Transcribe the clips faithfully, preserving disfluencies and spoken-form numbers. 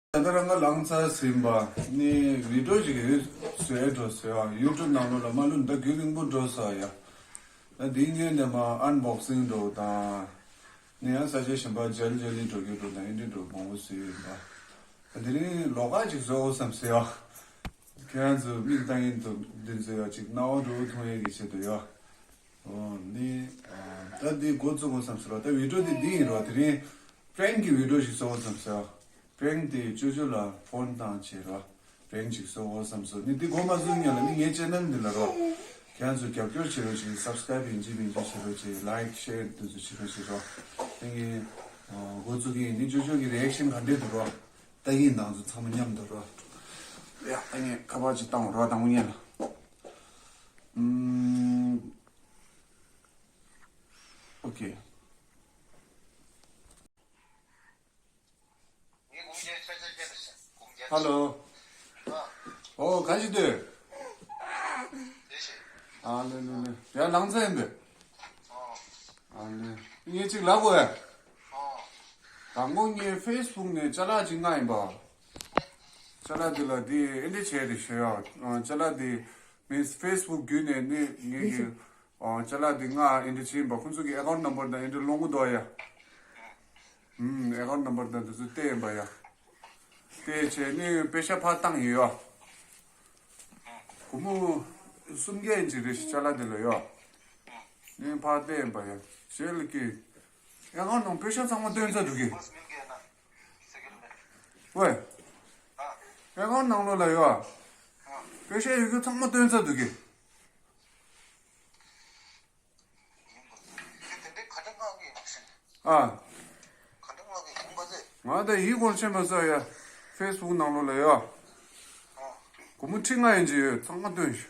ད་ལྟ་རང་ག་ལངས་ཚར་ཟིན་པ་ནི་བི་ཌིའོ་ཅིག་ཡོད་བཟོས་འགྲོ་ཟེར་བ། ཡུ་ཊུབ་ནང་ལོགས་ལ་མ་ལུས་ད་རྒྱུན་རིང་པོ་འགྲོ་ས་ཡ། ད་འདི་ངས་ནས་མ་ཨན་བོག་སིང་འགྲོ་དང་། ནི་ཡང་ས་ཆ་གཞན་པ་མཇལ་མཇལ་ནི་འགྲོ་རྒྱུ་འགྲོ་དང་ཨེ་འདྲི་འགྲོ་མང་པོ་བཟོས་ཡོད་པ། ད་དེ་རིང་ལོགས་ཀ་ཅིག་བཟོ་འོ་བསམ་ཟེར་བ། ཁྱེད་རང་ཚོ་མིག་ལྟ་ཡིན་དུ་འདི་ཚོ་ཡ་ཅིག་སྣང་བ་འགྲོ་མཐོང་ཡས་ཀྱི་ཆེད་དུ་ཡ། ཨོ་ནི། ད་འདི་འགོ་བཙུགས་འོ་བསམ་ཟེར་བ། ད་བི་ཌིའོ་འདི་འདི་ཡིན་རོ། དེ་རིང་པེང་གི་བི་ཌིའོ་ཞིག་བཟོ་འོ་བསམ་ཟེར་བ། པེང་དེ་ཅོ་ཅོ་ལ་ཕོན་བཏང་བྱས་རོ། པེང་ཅིག་བཟོ་འོ་བསམ་སོ། ནི་འདི་འགོ་མ་བཟོས་ཉིན་ལ་ནི་ངའི་ཅེ་ནལ་འདི་ལ་རོ། ཁྱེད་ཚོ་རྒྱབ་སྐྱོར་བྱེད་རོགས་བྱེད། སབ་སི་ཀ་རེབ་ཡིན་གཅིག་མིན་གཅིག་བྱེད་རོགས་བྱེད། ལའིཀ་ཤེར་འདི་ཚོ་བྱེད་རོགས་བྱེད་རོ། དེ་ངས་འགོ་བཙུགས་ཀྱི་ཡིན། ནི་ཅོ་ཅོ་གི་རི་ཨེག་ཤན་ག་འདྲས་འདུག་རོ། ལྟ་གི་ཡིན་ནང་ཚོ་ཚང་མ་མཉམ་དུ་རོ། ཡ་ད་ངས་ཁ་པར་ཅིག་བཏང་རོ་དང་པོ་ཉིད་ལ། ཨུམ། ཨོ་ཁེ། ཧ་ལོ། ཨོ་ག་ཞིག་འདོད། ཨ་ལེ་ལེ་ལེ། ཡ་ལངས་ཚར་ཡིན་པས། ཨ་ལེ། ངས་ཅིག་ལབ་དགོས་ཡ། དང་པོ་ངས་ཕེ་སི་བུག་ནས་ཅ་ལག་ཅིག་མངགས་ཡིན་པ། ཅ་ལག་འདི་ལ་འདི་ཨེ་འདྲ་བྱས་རེད་ཞུ་ཡ། ཅ་ལག་འདི་མིན་ཕེ་སི་བུག་བརྒྱུད་ནས་ནི་ངས་ཀྱི་ཨོ་ཅ་ལག་འདི་མངགས་ཨེ་འདྲ་བྱས་ཡིན་པ། ཁོང་ཚོ་གི་ཨེ་ཀའུན་ཊི་ནམ་བར་དང་ཨེ་འདྲ་སློང་གི་འདུག་ཡ། ཨུམ། ཨེ་ཀའུན་ཊི་ནམ་བར་དང་དེ་ཚོ་བལྟས་ཡིན་པ་ཡ། བལྟས་བྱས་ནི་པེ་ཤ་ཕར་བཏང་ཡོད་ཡ། སྒོར་མོ་སུམ་བརྒྱ་ཡིན་ཅིག་རེད་ཤག་ཅ་ལག་འདི་ལ་ཡ། ནི་ཕར་བལྟས་ཡིན་པ་ཡ། རྗེས་ལ་ཀི། ཨེ་ཀའུན་ཊི་ནང་པེ་ཤ་ཚང་མ་བཏོན་ཚར་འདུག་གི། ཝེ། ཨེ་ཀའུན་ཊི་ནང་ལོགས་ལ་ཡ། པེ་ཤ་ཡོད་རྒྱུ་ཚང་མ་བཏོན་ཚར་འདུག་གི། ཨ། ང་ད་ཡིག་སྐོར་ཆེན་པོ་ཟེར་ཡ། ཕེ་སི་བུག་ནང་ལོགས་ལ་ཡ། སྒོར་མོ་ཁྲི་ལྔ་ཡིན་གྱི་ཡོད། ཚང་མ་བཏོན་ཤག་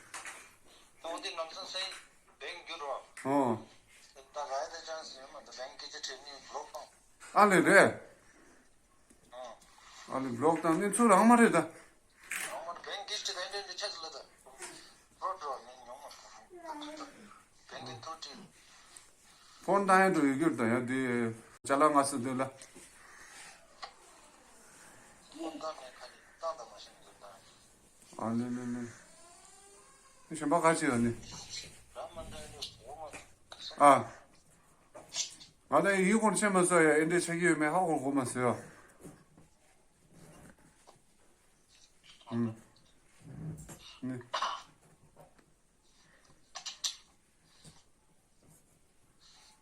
ཨོ། ཨ་ལེ་རེད། ཨ་ལེ་བི་ལོག་བཏང་ནི་ཚུར་རང་མ་རེད་ད། ཕོན་བཏང་ཡ་འགྲོ་ཡོད་རྒྱུར་ད་ཡ་དེ་ཅ་ལག་ང་སི་དེ་ལ། ཨ་ལེ་ལེ་ལེ། གཞན་པ་ག་ཅི་ཡོད་ནི། ཨ། ང་ད་ཡིག་སྐོར་ཆེན་པོ་ཟེར་ཡ་ཨེ་འདྲས་ཆགས་ཀྱི་ཡོད་མེད་ཧ་གོ་གོ་མ་ཟེར་ཡ། ཨུམ། ནི།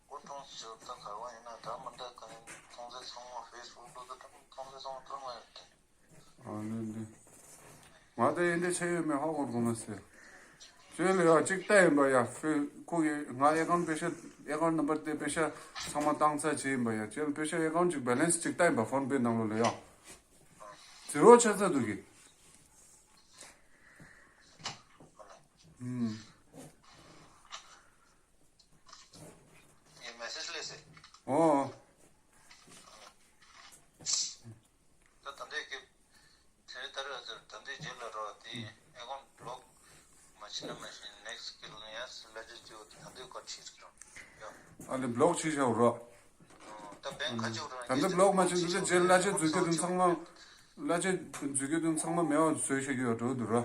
སྐུ་གྲོངས་ཟེར་ད་ག་བ་ཡིན་ན་འདྲ་མི་འདྲ་ག་ནས་མཐོང་ཚད་ཚང་མ་ཕེ་སི་བུག་ལ་ད་མཐོང་ཚད་ཚང་མ་ཐོན་མ་ཡོད་དེ། ཨ་ནི་འདི། ང་ད་ཡིན་འདྲ་ཆེ་ཡོད་མེད་ཧ་གོ་གོ་མ་ཟེར། ཁྱོད་ལ་ཡ་གཅིག་ལྟ་ཡིན་པ་ཡ་ཕེ་ཁོ་གི་ང་ཨེ་ཀའུན་ཊི་པེ་ཤ་ཨེ་ཀའུན་ཊི་ནམ་བར་དེ་པེ་ཤ་ཚང་མ་བཏང་ཚར་བྱས་ཡིན་པ་ཡ། ཁྱོད་ལ་པེ་ཤ་ཨེ་ཀའུན་ཊི་གཅིག་བེ་ལེན་སི་གཅིག་ལྟ་ཡིན་པ་ཕོན་པེ་ནང་ལོགས་ལ་ཡ། ཛི་རོ་ཆགས་ཚར་འདུག་གི། ཨུམ། ངས་མེ་སེ་ཇི་སླེབས་ཟེར། ཨོ། ད་ད་ལྟའི་གི་དེ་རིང་ད་རེས་ཟེར་ད་ལྟའི་རྗེས་ལ་རོ་དེ་ཨེ་ཀའུན་ཊི་བི་ལོག་མ་བྱེད་ན་མ་ཤེས་ནེག་སི་ཊི་སྐྱེལ་ན་ཡ་སི་ལ་རྒྱ་སྐྱེ་བོ་དེ་ད་ལྟའི་སྐོར་བྱེད་ཟེར་རོ་ཡ། ཨ་ནི་བི་ལོག་བྱེད་བཞག་རོ། ད་བེང་ཁ་ཆེ་རོ་ད་ལྟ་བི་ལོག་མ་བྱེད་དུས་རྗེས་ལ་རྒྱ་འཛུལ་རྒྱུ་དེ་ཚང་མ་རྒྱ་འཛུལ་རྒྱུ་དེ་ཚང་མ་མེད་པ་བཟོས་བཞག་གི་ཡོད་འགྲོ་འདུག་རོ།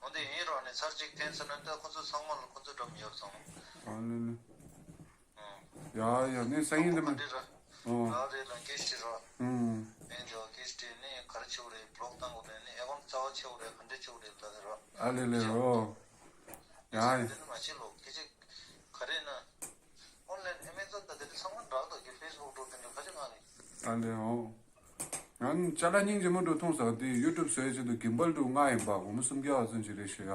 འོ་དེ་ཡིན་རོགས་ནས་ཚར་གཅིག་འཐེན་ཚར་ན་ད་ཁོ་ཚོ་ཚང་མ་ལ་ཁོ་ཚོ་འགྲམ་ཡོད་སོང་། ཨ་ལེ་ལེ། ཡ་ཡ་ནས་སང་ཉིན་དེ་མ། ཨོ། ཨ་རེ་ལ་ཀེ་སི་ཊི་རོགས། ཨུམ། ཨེ་འདི་བ་ཀེ་སི་ཊི་ནས་ག་རེ་བྱེད་དགོས་རེད། བི་ལོག་བཏང་དགོས་རེད། ནས་ཨེ་ཀའུན་ཊི་རྩ་བ་ཆེ་བོ་རེད། ག་འདྲ་བྱེད་དགོས་རེད་ལ་རོགས། ཨ་ལེ་ལེ་ཨོ། ཡ་ཡ། དེ་ནི་མ་བྱེད་ལོ་སྐད་ཆ་ག་རེ་ན། ཨོན་ལན་ཨེ་མེ་ཛོན་ད་དེ་ཚང་མ་འདྲ་འདུག་གི་ཕེ་སི་བུག་འགྲོ་དེ་འདྲ་ཁ་ཆེ་མངགས་ནས། ཨ་ལེ་ཨོ། ང་ཅ་ལག་སྙིང་རྗེ་མོ་འགྲོ་མཐོང་ས་དེ་ཡུ་ཊུབ་བཟོ་ཡ་ཆེད་དུ་གིམ་བལ་འགྲོ་མངགས་ཡིན་པ་སྒོར་མོ་སུམ་བརྒྱ་བ་ཙམ་ཅིག་རེད་ཞུ་ཡ།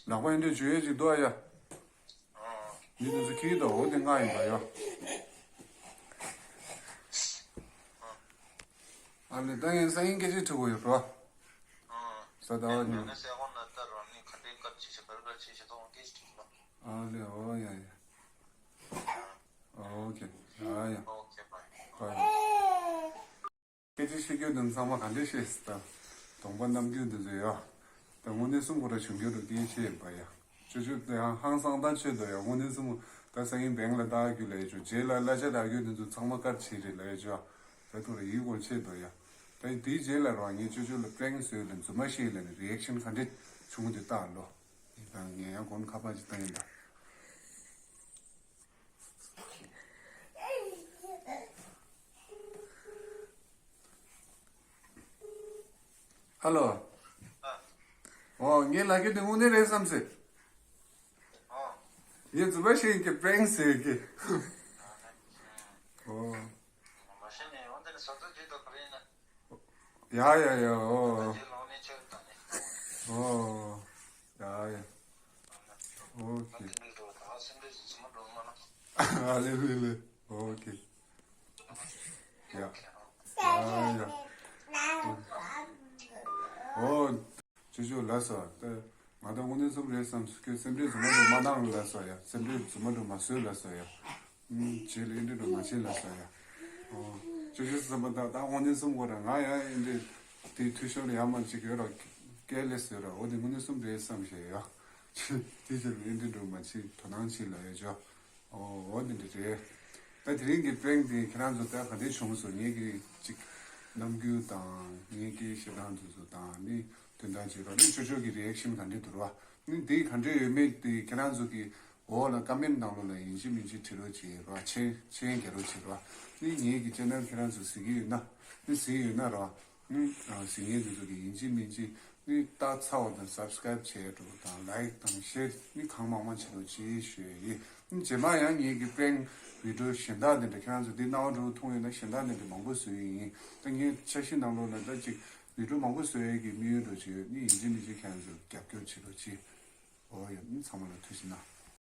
ལག་པ་ཡིན་འདྲ་བྱོས་ཡ་ཅིག་འདུག་ཨ་ཡ། མི་དེ་ཚོ་ཁྱི་དང་འོ་དེ་མངགས་ཡིན་པ་ཡ། ཨ་ལེ་ད་ངས་སང་ཉིན་སྐད་ཆ་དྲི་དགོས་ཡོད་རོ། ས་ད་བ་ཉོ། ཨ་ལེ་འོ་ཡ་ཡ། ཨོ་ཁེ། ཡ་ཡ། ཨོ་ཁེ་བྷའི། བྷའི། སྐད་ཆ་བཤད་རྒྱུ་དེ་ཚང་མ་ག་འདྲས་བཤད་ཟེར་ད། གདོང་པ་རྣམ་འགྱུར་འདི་ཚོ་ཡ། ད་དངོས་གནས་གསུམ་ཁོ་ར་བྱུང་རྒྱུ་རུ་སྐད་ཆ་ཡིན་པ་ཡ། ཅོ་ཅོ་དེ་ཡང་ཧང་སང་ད་ཆོད་དོ་ཡ། དངོས་གནས་གསུམ་ད་སང་ཉིན་བེང་ལ་བཏང་རྒྱུ་ལས་ཅོ་རྗེས་ལ་གླ་ཆ་རག་རྒྱུ་དེ་ཚོ་ཚང་མ་ཀར་བྱེད་རེད་ལས་ཅོ། ད་ ཐུགས་ལ་ཡིད་སྐོར་ཆེ་འདུག་ཡ། ད་དེའི་རྗེས་ལ་རོ་ངས་ཅོ་ཅོ་ལ་པྲེང་བཟོས་ལ་རྫུན་མ་བཤད་ལ་ནི་རི་ཨེག་ཤན་ག་འདྲ་བྱུང་འདི་ལྟ་ལོ། ཡིན་ད་ངས་ཡང་གོན་ཁ་པར་ཅིག་བཏང་ཡིན་ད། ཧ་ལོ། ཨོ་ངས་ལ་ཀི་དེ་དངོས་གནས་རེད་བསམ་སྲིད། ངས་རྫུན་མ་བཤད་ཡིན་གི་པྲེང་ཟེར་གི། ཨོ། ཡ་ཡ་ཡ། ཨོ། ཨོ། ཡ་ཡ། ཨོ་ཁེ། ཨ་ལེ་ལེ་ལེ། ཨོ་ཁེ། ཡ། ཡ་ཡ། ཨོ། ཅོ་ཅོ་ལ་སོ། ད་ང་ད་དངོས་གནས་རྫུན་རེད་བསམ་སོང་། ཁྱོད་སེམས་ཁྲལ་རྫུན་མ་རྫུན་མ་གནང་ལ་སོ་ཡ། སེམས་ཁྲལ་རྫུན་མ་རྫུན་མ་བཟོས་ལ་སོ་ཡ། ཨུམ། བྱེད་ལ་ཨེ་འདྲ་འགྲོ་མ་བྱེད་ལ་སོ་ཡ། ཨོ། ཅོ་ཅོ་བསམ་པ་ད་ད་དངོས་གནས་རྫུན་གོ་ར་ང་ཡ་ཨེ་འདྲ་དེ་འཐུས་ཤོར་ཡ་མ་ཅིག་ཡོད་ར་སྐད་ལས་སོ་ར། འོ་དེ་དངོས་གནས་རྫུན་རེད་བསམ་ཞེས་ཡ། དེ་ཕྱིར་ཨེ་འདྲ་འགྲོ་མ་བྱེད་དོ་སྣང་བྱེད་ལ་ཡ་ཅོ། ཨོ། འོ་འདི་འདྲ་རེད། ད་དེ་རིང་གི་པྲེང་དེ་ཁྱེད་རང་ཚོ་ད་ག་འདྲས་བྱུང་སོང་། ངེད་ཀྱི་ཅིག་རྣམ་འགྱུར་དང་ངེད་ཀྱི་ཞེ་སྡང་དེ་ཚོ་དང་ནི་དོན་དག་ཅིག་རོ། ནི་ཅོ་ཅོ་གི་རི་ཨེག་ཤན་ག་འདྲས་འདུག་རོ། ནི་དེ་ག་འདྲས་ཡོད་མེད་དེ་ཁྱེད་རང་ཚོ་གི་འོག་ལ་ཀ་མེན་ནང་ལོགས་ལ་ཡིན་གཅིག་མིན་གཅིག་བྲིས་རོགས་བྱེད་རོ། མཆན་མཆན་རྒྱག་རོགས་བྱེད་རོ། ནི་ངེད་ཀྱི་ཅེ་ནལ་ཁྱེད་རང་ཚོ་གཟིགས་ཀྱི་ཡོད་ན། ནི་གཟིགས་ཡོད་ན་རོ། ནི་གཟིགས་མཁན་དེ་ཚོ་གི་ཡིན་གཅིག་མིན་གཅིག་ནི་ལྟ་ཚར་བ་དང་སབ་སི་ཀ་རེབ་བྱས་འགྲོ་དང་ལའིག་དང་ཤེར་ནི་གང་མང་མང་བྱེད་རོགས་གྱིས་ཞུ་ཡི་ཡིན། རྗེས་མ་ཡང་ངེད་ཀྱི་པྲེང་བི་ཌིའོ་གཞན་དག་དེ་འདྲ་ཁྱེད་རང་ཚོ་འདི་སྣང་བ་འགྲོ་མཐོང་ཡོད་ན་གཞན་དག་དེ་འདྲ་མང་པོ་བཟོ་ཡི་ཡིན། ད་ངས་འཆར་གཞི་ནང་ལོགས་ན་ད་ཅིག་བི་ཌིའོ་མང་པོ་བཟོ་ཡས་ཀྱི་དམིགས་ཡུལ་འགྲོ་བྱེད་ཡོད་ནི་ཡིན་གཅིག་མིན་གཅིག་ཁྱེད་རང་ཚོ་རྒྱབ་སྐྱོར་བྱེད་རོགས་གྱིས། ཨོ་ཡ། ནི་ཚང་མ་ལ་ཐུགས་རྗེ་གནང་།